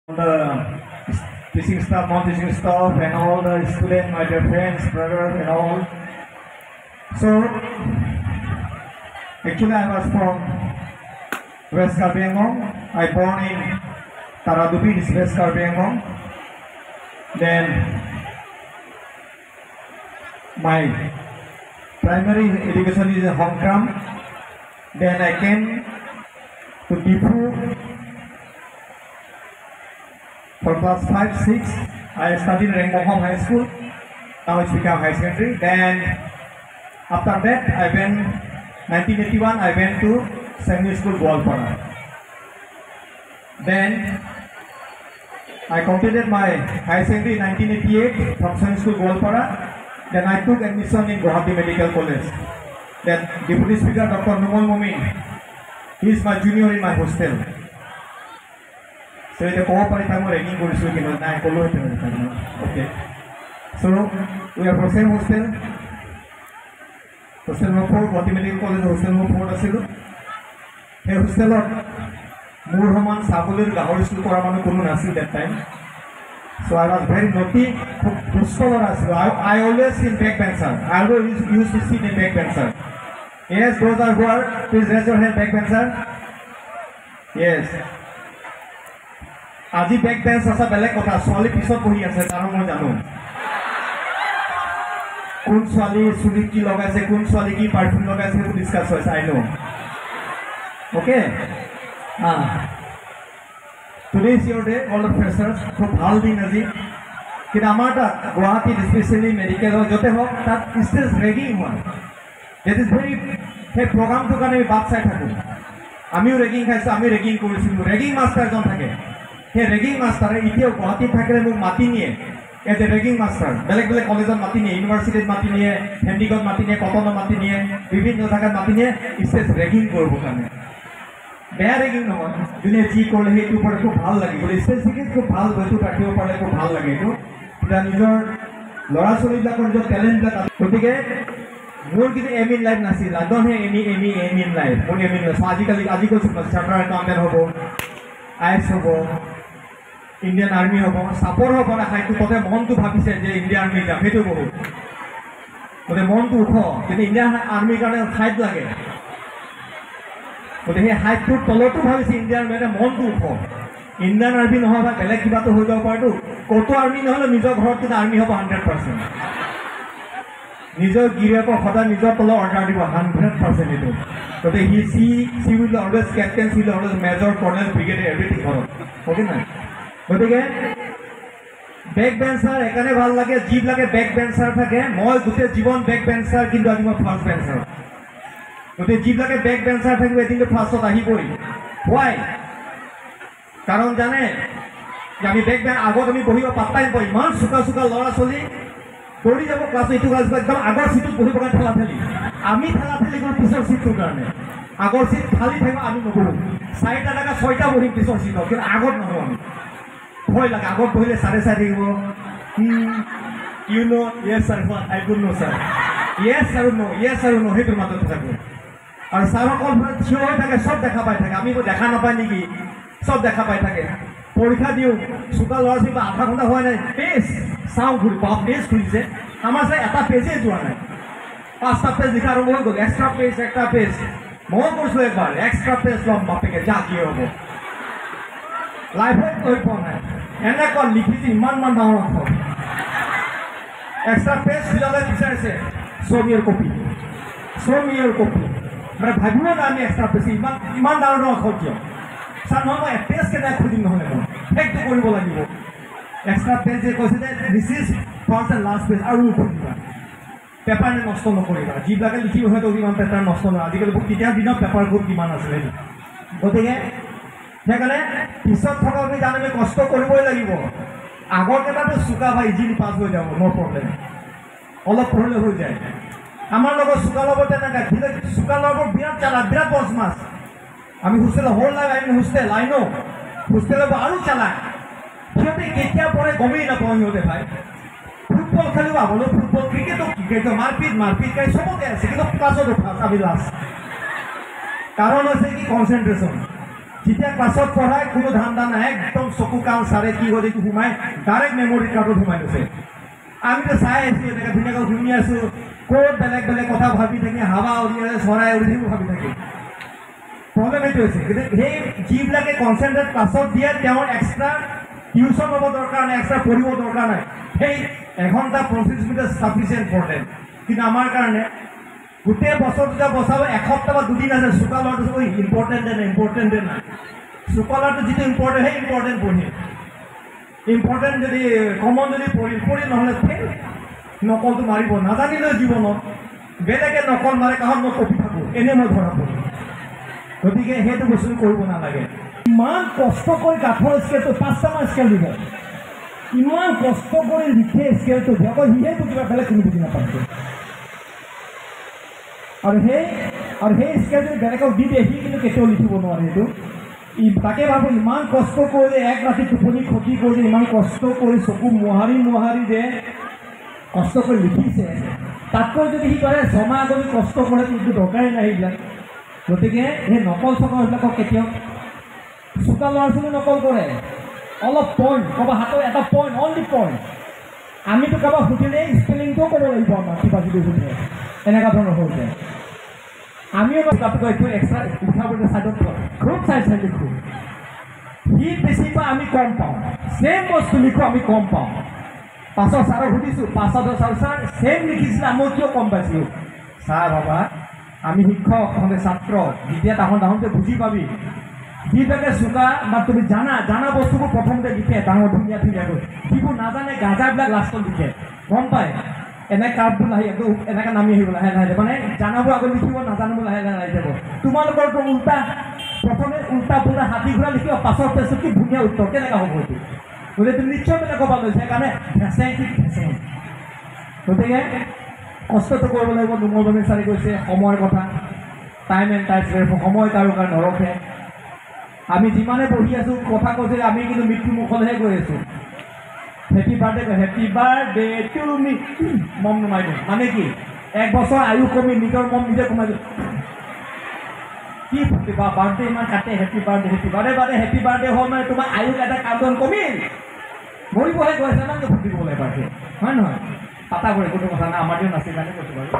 The teaching staff, non-teaching staff, and all the students, my dear friends, brothers, and all. So, actually, I was from West Karbi Anglong. I born in Taradubi, this West Karbi Anglong. Then, my primary education is in Hong Kong. Then I came to Diphu for class 5, 6. I studied in Rengbonghom High School. Now it's become high secondary. Then after that, I went, 1981, I went to Secondary School Goalpara. Then I completed my high secondary in 1988 from Secondary School Goalpara. Then I took admission in Guwahati Medical College. Then Deputy Speaker Dr. Numal Mumin, he is my junior in my hostel. So এতিয়া ক'ব পাৰি তাক মই ragging কৰিছোঁ, কিন্তু নাই ক'লোহেঁতেন। Okay, so we are from same hostel, hostel number 4, Guwahati Medical College, hostel number 4ত আছিলোঁ। সেই হোষ্টেলত মোৰ সমান ছাগলীৰ গাহৰি চুৰ কৰা মানুহ কোনো নাছিল that time. So I was very naughty, খুব দুষ্ট ল'ৰা আছিলোঁ। I always in back bencher. I always used to sit in back bencher. Yes, those are who are, please raise your hand, back bencher. Yes. আজি back bench আছে বেলেগ কথা, ছোৱালী পিছত বহি আছে, কাৰণ মই জানো কোন ছোৱালী চুলিত কি লগাইছে, কোন ছোৱালী কি পাৰফিউম লগাইছে, সেইবোৰ ডিছকাছ হৈছে, I know. Okay, today is your day, all the freshers. খুব ভাল দিন আজি। কিন্তু আমাৰ তাত গুৱাহাটীত স্পেচিয়েলি মেডিকেল হওক, য'তে হওক, তাত ষ্টেজ ৰেগিং হয়। That is very, সেই প্ৰগ্ৰামটোৰ কাৰণে আমি বাট চাই থাকোঁ। আমিও ৰেগিং খাইছোঁ, আমিও ৰেগিং কৰিছিলোঁ। ৰেগিং মাষ্টাৰ এজন থাকে। সেই ৰেগিং মাষ্টাৰে এতিয়াও গুৱাহাটীত থাকিলে মোক মাতি নিয়ে এজ এ ৰেগিং মাষ্টাৰ। বেলেগ বেলেগ কলেজত মাতি নিয়ে, ইউনিভাৰ্চিটিত মাতি নিয়ে, হেণ্ডিকত মাতি নিয়ে, কটনত মাতি নিয়ে, বিভিন্ন জেগাত মাতি নিয়ে ষ্টেজ ৰেগিং কৰিবৰ কাৰণে। বেয়া ৰেগিং নহয়, যোনে যি কৰিলে সেইটোৰ ওপৰত খুব ভাল লাগে বোলে। স্পেচিফিক খুব ভাল এইটো ৰাখিব পাৰিলে খুব ভাল লাগে এইটো। তেতিয়া নিজৰ ল'ৰা ছোৱালীবিলাকৰ নিজৰ টেলেণ্টবিলাক। গতিকে মোৰ কিন্তু এম ইন লাইফ নাছিল। I don't have any aim in life. মোৰ এম ইন লাইফ আজিকালি, আজি কৈছোঁ, চাৰ্টাৰ একাউণ্টেণ্ট হ'ব, I S হ'ব, ইণ্ডিয়ান আৰ্মি হ'ব। চাপৰ হ'ব না খাইটো, তাতে মনটো ভাবিছে যে ইণ্ডিয়ান আৰ্মি যাম, সেইটো বহুত। গতিকে মনটো ওখ, কিন্তু ইণ্ডিয়ান আৰ্মিৰ কাৰণে হাইট লাগে। গতিকে সেই হাইটটোৰ তলতো ভাবিছে ইণ্ডিয়ান আৰ্মি, মনটো ওখ। ইণ্ডিয়ান আৰ্মি নহয় বা বেলেগ কিবাটো হৈ যাব পাৰেতো। ক'তো আৰ্মি নহ'লে নিজৰ ঘৰত কিন্তু আৰ্মি হ'ব 100%। নিজৰ গিৰিয়েকক সদায় নিজৰ তলত অৰ্ডাৰ দিব 100% এইটো। গতিকে he she will always captain, she will always major, colonel, brigadier, everything ঘৰত, অ'কে নাই? গতিকে বেক বেঞ্চাৰ সেইকাৰণে ভাল লাগে, যিবিলাকে বেক বেঞ্চাৰ থাকে। মই গোটেই জীৱন বেক বেঞ্চাৰ, কিন্তু আজি মই ফাৰ্ষ্ট বেঞ্চাৰ। গতিকে যিবিলাকে বেক বেঞ্চাৰ থাকিব, এদিনটো ফাৰ্ষ্টত আহিবই। হোৱাই কাৰণ জানে যে আমি বেক বেঞ্চ আগত আমি বহিব পাত্তাই নাপাওঁ। ইমান চোকা চোকা ল'ৰা ছোৱালী দৌৰি যাব ক্লাছ, এইটো ক্লাছ একদম আগৰ চিটত বহিবৰ কাৰণে ঠেলা ঠেলি। আমি ঠেলা ঠেলি কৰোঁ পিছৰ চিটটোৰ কাৰণে। আগৰ চিট খালী থাকিব, আমি নবহোঁ। চাৰিটা জেগা ছয়টা বহিম পিছৰ চিটত, কিন্তু আগত নহওঁ আমি। ভয় লাগে আগত বহিলে, চাৰে চাই থাকিব। You know, yes sir, I could know sir, yes আৰু ন', য়েছ আৰু ন', সেইটোৰ মাজতে থাকোঁ। আৰু ছাৰসকল থিয় হৈ থাকে, চব দেখা পাই থাকে। আমি দেখা নাপায় নেকি? চব দেখা পাই থাকে। পৰীক্ষা দিওঁ, চোকা ল'ৰা ছোৱালী আধা ঘণ্টা হোৱা নাই, পেজ চাওঁ ঘূৰি, বাপ, পেজ খুলিছে। আমাৰ চাই এটা পেজেই যোৱা নাই, পাঁচটা পেজ লিখা আৰম্ভ হৈ গ'ল। Extra page, extra page. ময়ো কৰিছোঁ একবাৰ, এক্সট্ৰা পেজ ল'ম বাপেকে যা যি হ'ব। লাইফত লৈ পোৱা নাই। এনেকুৱা লিখিছে, ইমান মান ডাঙৰ অক্ষৰ। এক্সট্ৰা পেজ খোজালে বিচাৰিছে, "Show me your copy, show me your copy." মানে ভাবিব নাই আমি এক্সট্ৰা পেজ ইমান ইমান ডাঙৰ ডাঙৰ অক্ষৰ কিয়? ছাৰ, নহয়, মই পেজ কেনেকৈ খুজিম? নহ'লে মই শেষটো কৰিব লাগিব। এক্সট্ৰা পেজ যে কৈছে যে this is first and last page, আৰু খুজিবা পেপাৰ নষ্ট নকৰিবা। যিবিলাকে লিখিব হয়তো ইমান পেপাৰ নষ্ট নহয় আজিকালি। তেতিয়া দিনত পেপাৰ খুব কিমান আছিলে। গতিকে সেইকাৰণে পিছত থকা আমি জানো, আমি কষ্ট কৰিবই লাগিব। আগৰ কেইটাতো চোকা বা ইজিলি পাছ হৈ যাব, ন' প্ৰব্লেম, অলপ পঢ়িলে হৈ যায়। আমাৰ লগত চোকা ল'ব তেনেকুৱা, কিন্তু চোকা ল'ব বিৰাট চালাক, বিৰাট বদমাছ। আমি hostel whole life, I hostel, I know. হোষ্টেলত আৰু চালাক সিহঁতে, কেতিয়া পঢ়ে গমেই নাপাওঁ সিহঁতে। ভাই, ফুটবল খেলিব হ'লেও ফুটবল, ক্ৰিকেটো ক্ৰিকেট, মাৰপিট মাৰপিট খাই চবতে আছে, কিন্তু ক্লাছতো ফাৰ্ষ্ট, আমি লাষ্ট। কাৰণ হৈছে কি? কনচেনট্ৰেশ্যন। যেতিয়া ক্লাছত পঢ়ায় কোনো ধান্দা নাই, একদম চকু কাণ চাৰে কি হ'ল এইটো সোমাই ডাইৰেক্ট মেমৰি কাৰ্ডত সোমাই গৈছে। আমিতো চাই আছোঁ, এনেকৈ ধুনীয়াকৈ শুনি আছোঁ, ক'ত বেলেগ বেলেগ কথা ভাবি থাকি, হাৱা উৰি আছে, চৰাই উৰি থাকিব ভাবি থাকি। প্ৰব্লেম সেইটো হৈছে। কিন্তু সেই যিবিলাকে কনচেনট্ৰেট ক্লাছত দিয়ে তেওঁৰ এক্সট্ৰা টিউশ্যন ল'ব দৰকাৰ নাই, এক্সট্ৰা পঢ়িব দৰকাৰ নাই, সেই এঘণ্টা 25 মিনিট চাফিচিয়েণ্ট ফৰ দেম। কিন্তু আমাৰ কাৰণে গোটেই বছৰটো বচাব এসপ্তাহ বা দুদিন আছে, চোকা ল'ৰাটো ইম্পৰ্টেণ্ট নাই, ইম্পৰ্টেণ্টে নাই। চোকা ল'ৰাটো যিটো ইম্পৰ্টেণ্ট সেই ইম্পৰ্টেণ্ট পঢ়িম, ইম্পৰ্টেণ্ট যদি কমন যদি পঢ়িম পঢ়ি, নহ'লে ফেইল। নকলটো মাৰিব নাজানিলেও জীৱনত বেলেগে নকল মাৰে, কাৰণ মই কপি থাকোঁ, এনেই মই ধৰা পৰিম। গতিকে সেইটো বস্তু কৰিব নালাগে। ইমান কষ্ট কৰি কাঠৰ স্কেলটো 5টামান স্কেল দিব, ইমান কষ্ট কৰি লিখে স্কেলটো, অকল সিহে বুজি পায়, বেলেগ কোনো বুজি নাপায়। আৰু সেই স্কেল যদি বেলেগক দি দিয়ে, সি কিন্তু কেতিয়াও লিখিব নোৱাৰে। সেইটো তাকে ভাবোঁ, ইমান কষ্ট কৰি এক ৰাতি টোপনি ক্ষতি কৰি ইমান কষ্ট কৰি চকু মোহাৰি মোহাৰি যে কষ্ট কৰি লিখিছে, তাতকৈ যদি সি কৰে ছমাহ আগত কষ্ট কৰে কিন্তু দৰকাৰেই নাই সেইবিলাক। গতিকে সেই নকল চকল সেইবিলাকক কেতিয়াও চোকা ল'ৰা ছোৱালী নকল কৰে, অলপ পইণ্ট ক'ৰবাত হাতৰ এটা পইণ্ট, অনলি পইণ্ট। আমিতো কাৰোবাক সুধিলেই স্পেলিংটোও ক'ব লাগিব আমাক, কিবা কিবি সুধে, এনেকুৱা ধৰণৰ হৈ যায়। আমিও এইটো এক্সট্ৰা লিখাবলৈ ছাইডত খুব চাই চাই লিখোঁ, সি বেছি পায় আমি কম পাওঁ, ছেম বস্তু লিখোঁ আমি কম পাওঁ। পাছৰ ছাৰক সুধিছোঁ, পাছত ছাৰ ছাৰ ছেম লিখিছিলে মই কিয় কম পাইছিলোঁ? ছাৰ বাবা আমি শিক্ষক, তহঁতে ছাত্ৰ, যেতিয়া তাহোঁ তাহোঁতে বুজি পাবি। যিবিলাকে চোকা বা তুমি জানা জানা বস্তুবোৰ প্ৰথমতে লিখে ডাঙৰ ধুনীয়া ধুনীয়াকৈ, যিবোৰ নাজানে গাজাবিলাক লাষ্টত লিখে, গম পায়। এনে কাৰ্ভবোৰ লাহে একদম এনেকৈ নামি আহিব লাহে লাহে, মানে জানাবোৰ আগত লিখিব, নাজানিব লাহে লাহে আহি যাব। তোমালোকৰতো উল্টা, প্ৰথমে উল্টা পুল্টা হাতী ঘোঁৰা লিখিব, পাছৰ পেজত কি ধুনীয়া উত্তৰ, কেনেকুৱা হ'ব এইটো? গতিকে তুমি নিশ্চয় বেলেগ ক'ব লৈছে, সেইকাৰণে ঘেঁচেং কি ঘেঁচেং। গতিকে কষ্টটো কৰিব লাগিব। নোমল বামী ছাৰে কৈছে সময়ৰ কথা, টাইম এণ্ড টাইম, সময় কাৰো কাৰণে নৰখে। আমি যিমানে বহি আছোঁ কথা কৈছে, আমি কিন্তু মৃত্যু মুখলৈহে গৈ আছোঁ। হেপী বাৰ্থডে কয়, হেপী বাৰ্থডে টু মি, মম নমাই দিওঁ মানে কি, এক বছৰ আয়ু কমি নিজৰ মম নিজে কমাই দিওঁ। কি ফূৰ্তি বা বাৰ্থডে ইমান কাটে, happy birthday happy birthday birthday happy birthday হ'ল মানে তোমাৰ আয়ুক এটা কাৰ্বন কমিল, মৰিবহে গৈ আছে, ইমানকৈ ফূৰ্তি কৰিব লাগে বাৰ্থডে, হয় নহয়? পাতা কৰে কোনো কথা নাই, আমাৰ দিনত নাছিল কাৰণে কৈছোঁ বাৰু।